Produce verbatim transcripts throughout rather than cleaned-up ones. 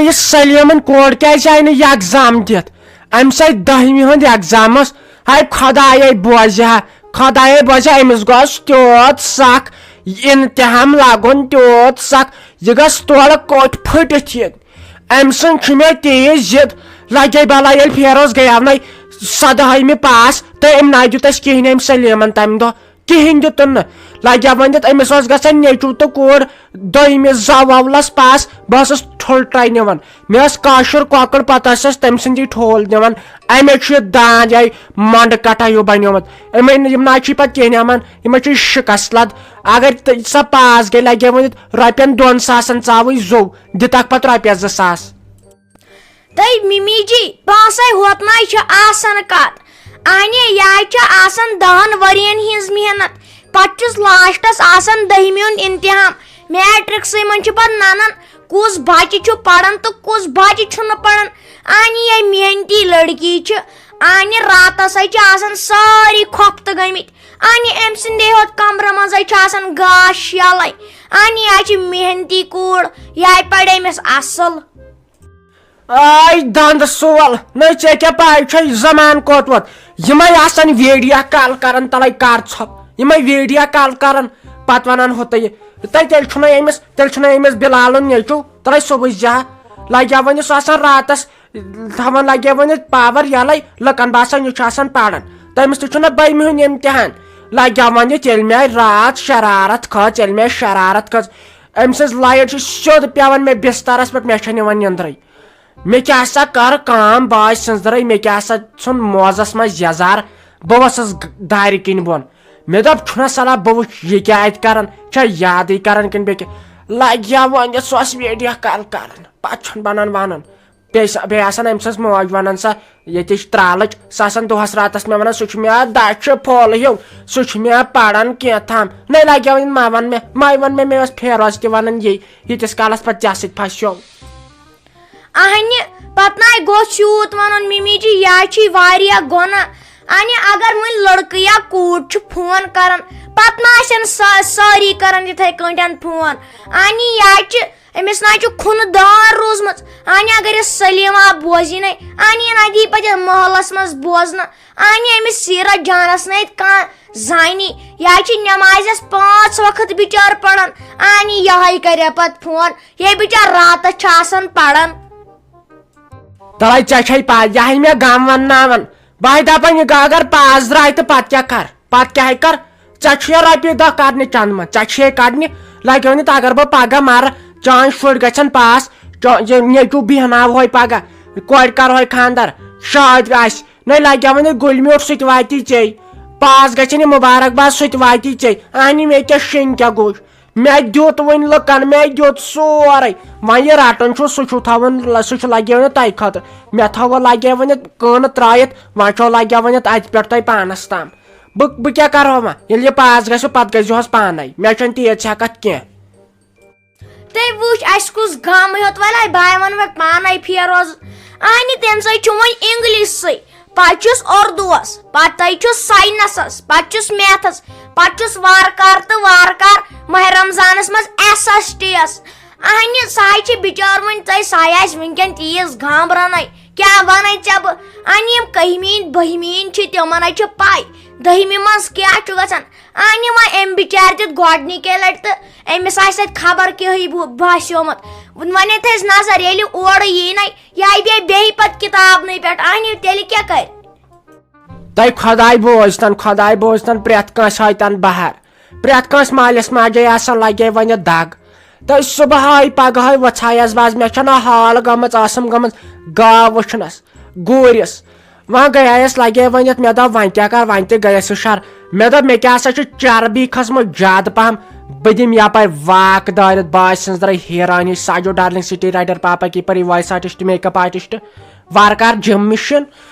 یہِ سلیمن کورِ کیازِ آیہِ نہٕ یہِ ایگزام دِتھ؟ امہِ سۭتۍ دٔہمہِ ہُنٛد ایگزامس، ہاے خۄدایے بوزِ ہا، خۄدایے بوزِ ہا، أمِس گوٚژھ تیوٗت سخ امتحان لگُن، تیوٗت سخ، یہِ گژھِ تورٕ کوٚٹھۍ پھٔٹِتھ یِن۔ أمۍ سٕنٛز چھِ مےٚ تیٖژ ضد، لگے بلاے ییٚلہِ فیروز گٔیاونَے سدہٲیمہِ پاس، تہٕ أمۍ نہ دیُت اَسہِ کِہیٖنۍ أمۍ سلیمن تَمہِ دۄہ۔ کِہیٖنۍ دیُتُن نہٕ۔ لگیا ؤنِتھ، أمِس اوس گژھان نیٚچوٗ تہٕ کوٗر دوٚیمِس زٕ وولس پاس، بہٕ ٲسٕس ٹھُل ٹرٛاے نِوان۔ مےٚ ٲس کٲشُر کۄکُر، پتہٕ ٲسۍ أسۍ تٔمۍ سٕنٛدی ٹھول دِوان۔ اَمے چھُ یہِ داند یہِ منٛڈٕ کٹھا ہیوٗ بنیومُت۔ أمے نہٕ، یِم نہ چھِ پتہٕ کینٛہہ نِوان، یِمے چھِ شکست لد۔ اگر تہٕ سۄ پاس گٔے، لگیا ؤنِتھ رۄپین دۄن ساسن ژاوٕے زو، دِتکھ پتہٕ رۄپیس زٕ ساس۔ تہٕ مِمی جی، پانٛسے ہوتناے چھِ آسان کتھ۔ اہنہِ، یہِ چھِ آسان دہن ؤرین ہٕنٛز محنت۔ پتہٕ چھُس لاسٹس آسان دٔہمہِ ہُنٛد امتحان۔ میٹرکسٕے منٛز چھُ پتہٕ ننان کُس بچہِ چھُ پران تہٕ کُس بچہِ چھُنہٕ پران۔ اہنہِ، یہِ محنتی لڑکی چھِ، اہنہِ راتس ہے چھِ آسان سٲری کھۄفتہٕ گٔمٕتۍ۔ اہنہِ، أمۍ سٕنٛدے ہوت کمرٕ منٛزے چھُ آسان گاش یلے۔ اہنہِ، یہِ چھِ محنتی کوٗر، یہِ پرِ أمِس اصل۔ آے دند سول، نہ ژےٚ کیٛاہ پاے چھے زمان کوٚت ووت؟ یِمے آسان ویڈیو کال کران، تلے کر ژھۄپ، یِمے ویڈیو کال کران، پتہٕ ونان ہُتہٕ یہِ۔ تہٕ تیٚلہِ چھُنہ أمِس، تیٚلہِ چھُنہ أمِس بلالُن نیٚچو، تلے صبحٕچ جہا لگیا وۄنۍ سُہ آسان راتس تھاوان، لگیا وۄنۍ پاور یلے، لُکن باسان یہِ چھُ آسان پران۔ تٔمِس تہِ چھُنہ بٔیمہِ ہُنٛد امتحان۔ لگیا وۄنۍ ییٚلہِ مےٚ راتھ شرارت کھٔژ، ییٚلہِ مےٚ شرارت کھٔژ، أمۍ سٕنٛز لایٹ چھِ سیوٚد پٮ۪وان مےٚ بسترس پٮ۪ٹھ، مےٚ چھےٚ نِوان نیٚنٛدرٕے۔ مےٚ کیٛاہ سا کٔر کٲم، بہٕ آے سٕنٛزرٕے، مےٚ کیٛاہ سا ژھُن موزس منٛز یزار، بہٕ ووٚتھُس گ-، دارِ کِنۍ بۄن۔ مےٚ دوٚپ، چھُنہ صلاح بہٕ وٕچھِ یہِ کیٛاہ اَتہِ کران، چھا یادٕے کران کِنہٕ بیٚیہِ کیٛاہ؟ لگیا وۄنۍ یہِ سُہ ٲس ویڈیو کال کران، پتہٕ چھُنہٕ بنان ونُن۔ بیٚیہِ سا، بیٚیہِ آسان أمۍ سٕنٛز موج ونان سۄ ییٚتِچ ترٛالٕچ، سۄ آسان دۄہس راتس مےٚ ونان، سُہ چھُ مےٚ دَچھِ پھوٚل ہیوٗ، سُہ چھُ مےٚ پران کینٛہہ تام۔ نَے لگیا وۄنۍ، ما وَن مےٚ، ما وَن مےٚ، مےٚ ٲس فیروز تہِ ونان یی، ییٖتِس کالس پتہٕ ژےٚ سۭتۍ پھسیو۔ اہنہِ، پتہٕ نَے گوٚژھ یوٗت ونُن، مِمی جی، یہِ چھِ واریاہ گۄناہ۔ اہنہِ، اگر وۄنۍ لڑکہٕ یا کوٗر چھُ فون کران، پتہٕ ما آسن سا-، سٲری کران یِتھے کٲٹھۍ فون؟ اہنہِ، یہِ چھِ أمِس نہ چھُ کھُنہٕ دار روٗزمٕژ۔ اہنہِ اگر یہِ سلیمہ بوزی نے، اہنہِ یہِ نہ دی پتہٕ یتھ محلس منٛز بوزنہٕ۔ اہنہِ أمِس سیرت جانس نہ ییٚتہِ کانٛہہ زانی۔ یہِ چھِ نمازٮ۪س پانٛژھ وقت بچار پران۔ اہنہِ یہے کرِ پتہٕ فون، یہِ بچار راتس چھِ آسان پران۔ تلے ژےٚ چھے پاے، یہِ ہے مےٚ غم ونناوان۔ بہٕ ہے دپان، یہِ گوٚو اگر پاس درٛاے تہٕ پتہٕ کیٛاہ کر؟ پتہٕ کیٛاہ ہے کر؟ ژےٚ چھُے رۄپیہِ دہ کڑنہِ چندٕ منٛز، ژےٚ چھُے کڑنہِ۔ لگیو نہٕ تہٕ اگر بہٕ پگاہ مرٕ، چٲنۍ شُرۍ گژھن پاس، چا-، یہِ نیٚچوٗ بیٚہناوہوے پگاہ، کورِ کرہوے خانٛدر، شٲدۍ آسہِ، نَے لگیو وۄنۍ گُلۍ میوٗٹھ، سُہ تہِ واتی ژےٚ۔ پاس گژھن یہِ مُبارک باد، سُہ تہِ واتی ژےٚ۔ اہنہِ مےٚ کیٛاہ شیٚنۍ کیٛاہ گوٚو؟ مےٚ دیُت وۄنۍ لُکن، مےٚ دیُت سورُے۔ وۄنۍ یہِ رٹُن چھُ، سُہ چھُ تھاوُن، سُہ چھُ لگیو نہٕ تۄہہِ خٲطرٕ۔ مےٚ تھاوو لگیو وۄنۍ یتھ کٲنہٕ ترٲیِتھ، وۄنۍ چھو لگیو وۄنۍ یتھ اتہِ پٮ۪ٹھ تۄہہِ پانس تام۔ بہٕ، بہٕ کیٛاہ کرٕ وۄنۍ؟ ییٚلہِ یہِ پاس گژھِ، پتہٕ گٔژھۍزِہوس پانے۔ مےٚ چھنہٕ تیٖژ ہٮ۪کتھ کینٛہہ۔ تُہۍ وٕچھ، اَسہِ کُس غم ہیوٚت وۄنۍ، بہٕ وَنہٕ وۄنۍ پانے فیروز۔ اہنہِ، تَمہِ سۭتۍ چھُ وۄنۍ انگلشسٕے، پتہٕ چھُس اردوس، پتہٕ چھُس ساینسس، پتہٕ چھُس میتھس، پتہٕ چھُس وارٕ کارٕ تہٕ وارٕ کارٕ ماہِ رمضانس منٛز ایس ایس ٹی یس۔ اہنہِ، سۄ ہے چھِ بِچٲر وۄنۍ، تۄہہِ سۄ آسہِ وٕنکیٚن تیٖژ گانٛبرنَے۔ کیٛاہ وَنَے ژےٚ بہٕ؟ اَنہِ یِم کٔہمہِ ہِنٛدۍ، بٔہمہِ ہِنٛدۍ چھِ، تِمَن ہے چھِ پَے دٔہمہِ منٛز کیٛاہ چھُ گژھان۔ اَنہِ وۄنۍ أمۍ بِچارِ دیُت گۄڈٕنِکے لَٹہِ تہٕ أمِس آسہِ تَتہِ خبر کیٛاہ ہی بو-، باسیومُت۔ وۄنۍ ییٚتہِ أسۍ نظر، ییٚلہِ اورٕ یی نَے، یہِ ہَے بیٚیہِ، بیٚیہِ پَتہٕ کِتابنٕے پٮ۪ٹھ، اَنہِ تیٚلہِ کیٛاہ کَرِ؟ تۄہہِ خۄداے بوزتن، خۄداے بوزتن پرٛٮ۪تھ کٲنٛسہِ ہٲیتن بہار۔ پرٛٮ۪تھ کٲنٛسہِ مٲلِس ماجے آسان لگے وۄنۍ دگ۔ تہٕ صُبحٲے پگہٲے وۄژھایس بہٕ آز، مےٚ چھنہٕ حال گٔمٕژ، ٲسٕم گٔمٕژ گاو وٕچھنس، گوٗرِس۔ وۄنۍ گٔیایس لگے وۄنۍ یتھ، مےٚ دوٚپ وۄنۍ کیٛاہ کر، وۄنۍ تہِ گٔیس یہِ شر۔ مےٚ دوٚپ مےٚ کیٛاہ سا چھُ چربی کھٔژمٕژ زیادٕ پہم، بہٕ دِمہٕ یپٲرۍ واک دٲرِتھ، بہٕ آسہٕ سٕنٛزرے حیران ہِش ساجو ڈارلنگ سٹی رائٹر پاپا کی پری وائس آرٹسٹ میک اپ آرٹسٹ۔ وارٕ کارٕ جِم مِشیٖن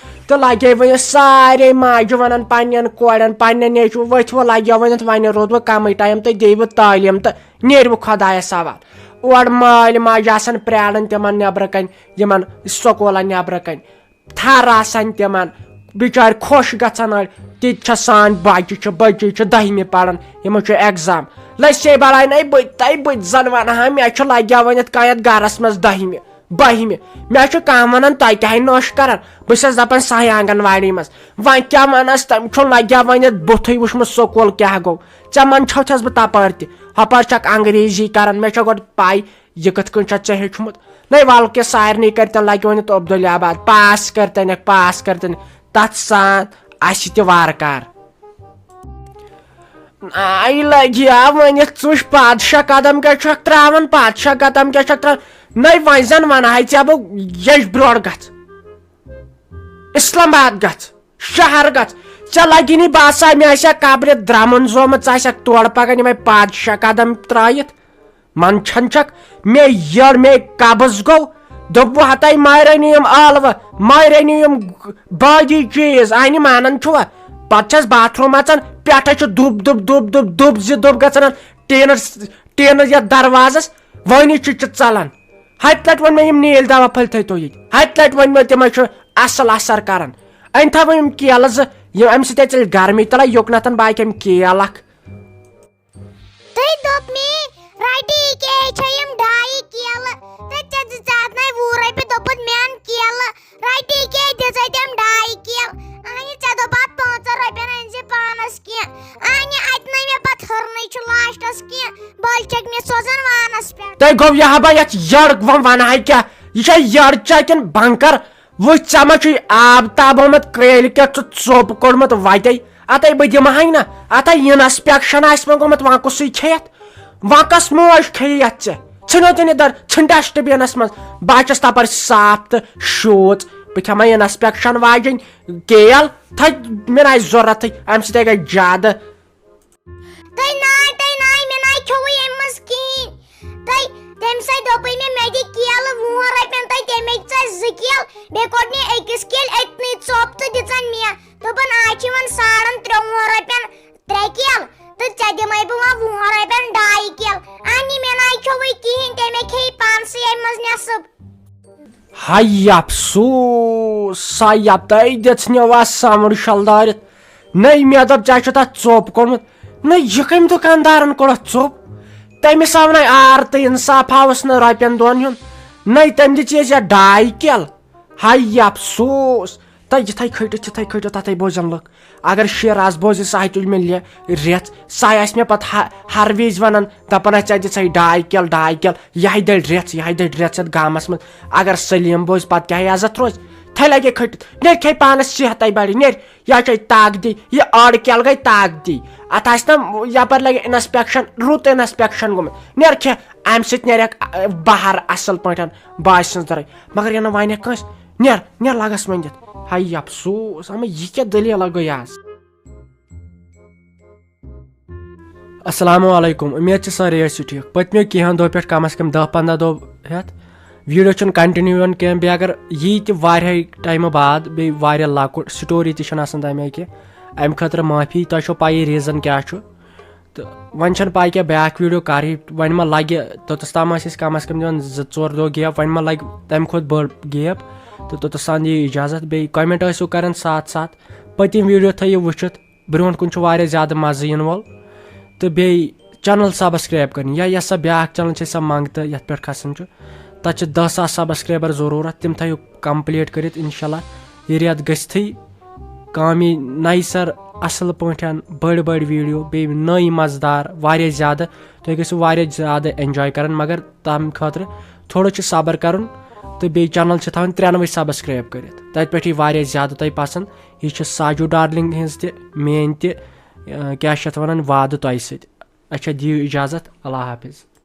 تہٕ لگے وۄنۍ سارے ماجہِ ونان پننٮ۪ن کورٮ۪ن، پننٮ۪ن نیٚچوٗ ؤتھۍ وۄنۍ، لگیو وۄنۍ اتھ، وۄنۍ روٗد وۄنۍ کمٕے ٹایم تہٕ دِیہِ وۄنۍ تعلیٖم تہٕ نیرِ وۄنۍ خۄدایس حوال۔ اورٕ مٲلۍ ماجہِ آسان پرٛاران تِمن نٮ۪برٕ کنۍ، یِمن سکوٗلن نٮ۪برٕ کنۍ، تھر آسان تِمن، بِچارِ خۄش گژھان أڑۍ، تِتہِ چھےٚ سانۍ بچہِ چھِ، بچی چھِ دٔہمہِ پران، یِمن چھُ ایگزام۔ لسے بلاے نے بہٕ تہِ، بہٕ تہِ زن ونہٕ ہا، مےٚ چھُ لگیو وۄنۍ یتھ کانٛہہ یتھ گرس منٛز دٔہمہِ۔ بٔہمہِ۔ مےٚ چھُ کانٛہہ وَنان، "تۄہہِ کیٛاہ نوٚش کران؟" بہٕ چھَس دَپان، "سۄ ہے آنٛگن واڑی منٛز۔" وۄنۍ کیٛاہ وَنَس، تٔمۍ چھُنہٕ لَگیا وۄنۍ یَتھ بُتھٕے وٕچھمُت سکوٗل کیٛاہ گوٚو۔ ژےٚ منٛدچھو چھَس بہٕ تَپٲرۍ تہِ۔ ہُپٲرۍ چھَکھ انگریزی کران، مےٚ چھےٚ گۄڈٕ پَے یہِ کِتھ کٔنۍ چھَتھ ژےٚ ہیوٚچھمُت۔ نَے وَلہٕ کہِ سارنٕے کٔرۍتَن لَگہِ وۄنۍ عبدالآباد، پاس کٔرۍتَنَکھ، پاس کٔرۍتَنَکھ۔ تَتھ سان اَسہِ تہِ وارٕ کارٕ۔ آے لگیا ؤنِتھ ژٕ وٕچھ، پادشاہ قدم کیٛاہ چھُکھ ترٛاوان، پادشاہ قدم کیٛاہ چھُکھ ترٛاوان؟ نَے وۄنۍ زَن وَنہٕ ہاے ژےٚ بہٕ، یَچھ برونٛٹھ گژھ، اسلام آباد گژھ، شہر گژھ۔ ژےٚ لگی نہٕ باسان مےٚ آسہِ ہا قبرِ درٛمُن زومُت، ژٕ آسکھ تورٕ پکان یِمے پادشاہ قدم ترٛٲیِتھ۔ منٛدچھان چھکھ، مےٚ یٔڑ، مےٚ قبض گوٚو، دوٚپوُ ہتاے مایرٲنی یِم ٲلوٕ، مایرٲنی یِم بٲدی چیٖز، اہنہِ مانان چھُوا؟ پتہٕ چھس باتھ روٗم اژان، پٮ۪ٹھٕ چھُ دُب دُب دُب دُب دُب زِ دُب گژھان ٹینس، ٹینس یتھ دروازس، وٲنی چھُ چہِ ژلان۔ ہتہِ لٹہِ ووٚن مےٚ یِم نیٖلۍ دوا پھٔلۍ تھٲیتو ییٚتہِ، ہتہِ لٹہِ ووٚن مےٚ تِمے چھُ اصل اثر کران۔ أنۍ تھاو یِم کیلہٕ زٕ، یِم امہِ سۭتۍ ژلہِ گرمی تلے، یُکنتھن بہٕ اکھ یِم کیل اکھ۔ تٔمۍ دوٚپ مےٚ، "رٹی کے چھےٚ یِم ڈایہِ کیلہٕ تہٕ ژےٚ دِژاتھ نَے وُہ رۄپیہِ، دوٚپُتھ مےٚ اَن کیلہٕ، رٹی کے دِژے تٔمۍ ڈاے کیلہٕ، اہنہِ ژےٚ دوٚپ اَتھ پانٛژن رۄپین أنۍ زِ پانس کینٛہہ، اہنہِ اَتہِ نَے مےٚ پتہٕ ہُرنٕے چھُ لاسٹس کینٛہہ، بٔلۍ چھکھ مےٚ سوزان وانس پٮ۪ٹھ۔" تۄہہِ گوٚو یہِ ہا بہٕ یتھ یٔڑ، وۄنۍ ونہٕ ہا کیٛاہ، یہِ چھا یٔڑ چا کِنہٕ بنکر؟ وٕچھ، ژےٚ ما چھُے آب تاب آمُت، کٲلۍ کٮ۪تھ چھُ ژوٚپ کوٚڑمُت وَتے۔ اَتے بہٕ دِمہٕ ہاے نہ، اَتے اِنسپیکشن آسہِ مےٚ گوٚمُت، وۄنۍ کُسٕے کھیٚیَتھ؟ وۄنۍ کۄس موج کھیٚیہِ یَتھ ژےٚ؟ ژھٕنو تیٚلہِ یہِ دَر، ژھٕن ڈسٹبِنَس منٛز۔ بہٕ ہا چھَس تَپٲرۍ صاف تہٕ شوٗژ۔ بہٕ کھٮ۪مہٕ ہا اِنسپیکشن واجٮ۪نۍ کیل، تھَے مےٚ نہ آسہِ ضوٚرَتھٕے، اَمہِ سۭتۍ ہا گژھِ زیادٕ۔ تہٕ ناے، تہٕ ناے، مےٚ ناے کھیوٚوُے اَمہِ منٛز کِہیٖنۍ۔ تہٕ تَمہِ سۭتۍ دوٚپُے مےٚ، مےٚ دِ کیلہٕ وُہَن رۄپیَن، تہٕ تَمہِ أکۍ ژَے زٕ کیلہٕ، بیٚیہِ کوٚڑ مےٚ أکِس کیلہِ أتنٕے ژوٚپ تہٕ دِژَن مےٚ۔ دوٚپُن، "آز چھِ یِوان ساڑَن ترٛۆوُہَن رۄپیَن ترٛےٚ کیلہٕ، تہٕ ژےٚ دِمَے بہٕ وۄنۍ وُہَن رۄپیَن ڈاے کیلہٕ۔" اَہنہِ مےٚ ناے کھیوٚوُے کِہیٖنۍ، تَمہِ أکۍ کھیٚیہِ پانسٕے اَمہِ منٛز نٮ۪صٕب۔ ہاے افسوس، ساے یپتاے دِژ نٮ۪وا سمر شلدارِتھ۔ نٔے مےٚ دوٚپ، "ژےٚ چھُ تتھ ژوٚپ کوٚڑمُت۔" نٔے یہِ کٔمۍ دُکاندارن کوٚڑتھ ژوٚپ؟ تٔمِس آو نَے آر تہٕ انصاف آوس نہٕ رۄپین دۄن ہُنٛد۔ نٔے تٔمۍ دِژ یہِ ژےٚ ڈاے کیل۔ ہاے افسوس، تہٕ یِتھے کھٔٹِتھ، یِتھے کھٔٹِتھ تتھے بوزن لُکھ۔ اگر شعر آز بوزِ، ساے تُلہِ مےٚ لے-، ریژھ، ساے آسہِ مےٚ پتہٕ ہا-، ہر وِزِ ونان، دپان آسہِ، "ژےٚ دِژے ڈاے کیل، ڈاے کیل، یہے دٔلۍ ریژھ، یہے دٔلۍ ریژھ یتھ گامس منٛز۔" اگر سلیم بوزِ، پتہٕ کیٛاہ عزت روزِ؟ تھے لگے کھٔٹِتھ، نیرِ کھے پانس صحتٕے بڑِ، نیرِ، یا چھے طاقتی، یہِ أڑ کیل گٔے طاقتی۔ اتھ آسہِ نہ یپٲرۍ لگہِ انسپیکشن، رُت انسپیکشن گوٚمُت، نیرِ کھے، امہِ سۭتۍ نیرکھ، ا، بہر اصل پٲٹھۍ باسہِ سٕنٛز طرح۔ مگر یہِ نہٕ ونہِ کٲنٛسہِ، نیر، نیر لگس وۄنۍ دِتھ۔ ہاے افسوس، اما یہِ کیٛاہ دٔلیٖلہ گٔے آز؟ السلام علیکم، امید چھِ سٲری ٲسِو ٹھیٖک۔ پٔتمیو کینٛہہ دۄہ پٮ۪ٹھ، کم از کم دَہ پنٛداہ دۄہ ہٮ۪تھ، ویٖڈیو چھُنہٕ continue یِوان کینٛہہ۔ بیٚیہِ اگر یی تہِ واریاہے ٹایمہٕ بعد، بیٚیہِ واریاہ لۄکُٹ story تہِ چھَنہٕ آسان تَمہِ آیہِ کینٛہہ، اَمہِ خٲطرٕ معٲفی۔ تۄہہِ چھو پَیی reason کیٛاہ چھُ۔ تہٕ وۄنۍ چھَنہٕ پَے کیٛاہ بیٛاکھ ویٖڈیو کَرٕے، وۄنۍ ما لَگہِ، توٚتَس تام ٲسۍ أسۍ کم از کم دِوان زٕ ژور دۄہ gap، وۄنۍ ما لَگہِ تَمہِ کھۄتہٕ بٔڑ gap۔ تہٕ توٚتَس تام دِیِو اِجازت، بیٚیہِ comment ٲسِو کَران ساتھ ساتھ، پٔتِم ویٖڈیو تھٲیِو وٕچھِتھ۔ برونٛٹھ کُن چھُ واریاہ زیادٕ مَزٕ یِنہٕ وول۔ تہٕ بیٚیہِ channel subscribe کَرٕنۍ، یا یۄس سا بیٛاکھ channel چھِ، سۄ منٛگتہٕ یَتھ پٮ۪ٹھ کھسان چھُ، تَتھ چھِ دَہ ساس subscriber ضروٗرت، تِم تھٲیِو complete کٔرِتھ۔ اِنشاء اللہ یہِ رٮ۪تھ گٔژھتھٕے کامی نَیہِ سَر اَصٕل پٲٹھۍ، بٔڑۍ بٔڑۍ ویٖڈیو، بیٚیہِ نٔے مَزٕدار، واریاہ زیادٕ۔ تُہۍ گٔژھِو واریاہ زیادٕ enjoy کَرٕنۍ، مگر تَمہِ خٲطرٕ تھوڑا چھُ صبر کَرُن، تہٕ بیٚیہِ channel چھِ تھاوٕنۍ ترٛٮ۪نوَے subscribe کٔرِتھ، تَتہِ پٮ۪ٹھ یی واریاہ زیادٕ تۄہہِ پَسنٛد۔ یہِ چھِ ساجو ڈارلنگ ہٕنٛز تہِ، میٲنۍ تہِ، اَ، کیٛاہ چھِ اَتھ وَنان، وعدٕ تۄہہِ سۭتۍ۔ اچھا، دِیِو اِجازت، اللہ حافظ۔